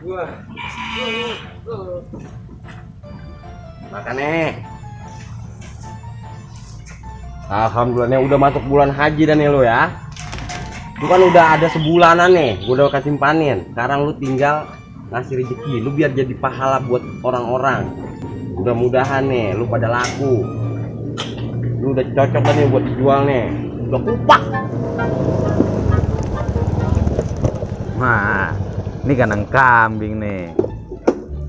Wah. Makan nih. Alhamdulillah nih udah masuk bulan haji dan nih lo ya. Lu kan udah ada sebulanan nih, gua udah kasih panen. Sekarang lu tinggal ngasih rezeki, lu biar jadi pahala buat orang-orang. Mudah-mudahan nih lu pada laku. Lu udah cocok kan nih buat dijual nih. Udah kupak. Nah, ini kandang kambing nih.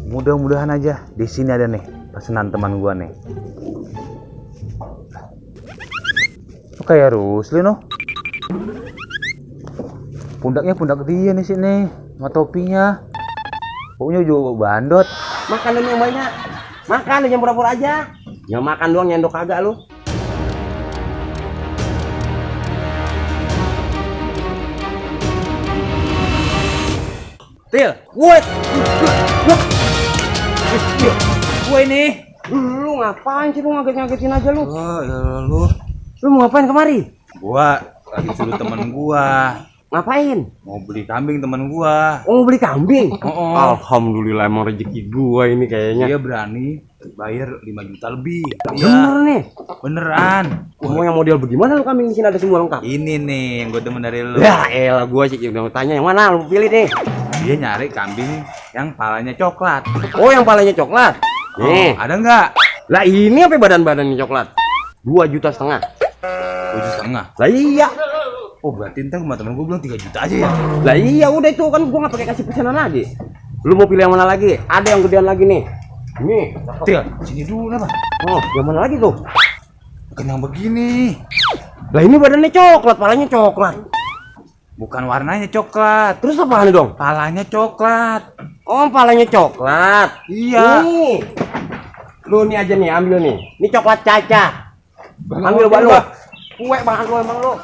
Mudah-mudahan aja di sini ada nih pesanan teman gua nih. Oh, kayak Rusli noh. Pundaknya pundak dia nih sini, sama topinya. Pokoknya juga bandot. Makan dulu yang banyak. Makan jangan pura-pura aja. Ya makan doang nyendok kagak lu. Til, Gue ini. lu ngapain sih lu ngaget-ngagetin aja lu? Oh, ya lu. Lu mau ngapain kemari? Gua lagi suruh temen gua Ngapain? mau beli kambing temen gua. Oh, mau beli kambing? Oh. Alhamdulillah emang rezeki gua ini kayaknya. Dia berani bayar 5 juta lebih. Bener nih. Beneran. Mau yang model bagaimana lu kambing di sini ada semua lengkap? Ini nih yang gue demen dari lu. Ya elah gua sih udah tanya yang mana lu pilih nih. Dia nyari kambing yang palanya coklat. Oh, yang palanya coklat. Nih. Ada nggak? Lah ini apa badan-badannya coklat? 2,5 juta. 7,5. Lah iya. Oh berarti ntar sama temen gue bilang 3 juta aja ya. Lah iya udah itu kan gua nggak pakai kasih pesanan lagi. Lu mau pilih yang mana lagi? Ada yang gedean lagi nih. Nih. Til, sini dulu apa? Oh, yang mana lagi tuh? Bukan yang begini. Lah ini badannya coklat, palanya coklat. Bukan warnanya coklat. Terus apaan dong? Palanya coklat. Oh, palanya coklat. Iya. Nih. Lu nih aja nih, ambil nih. Ini coklat caca. Ambil buat lu. Kue banget lu emang lu.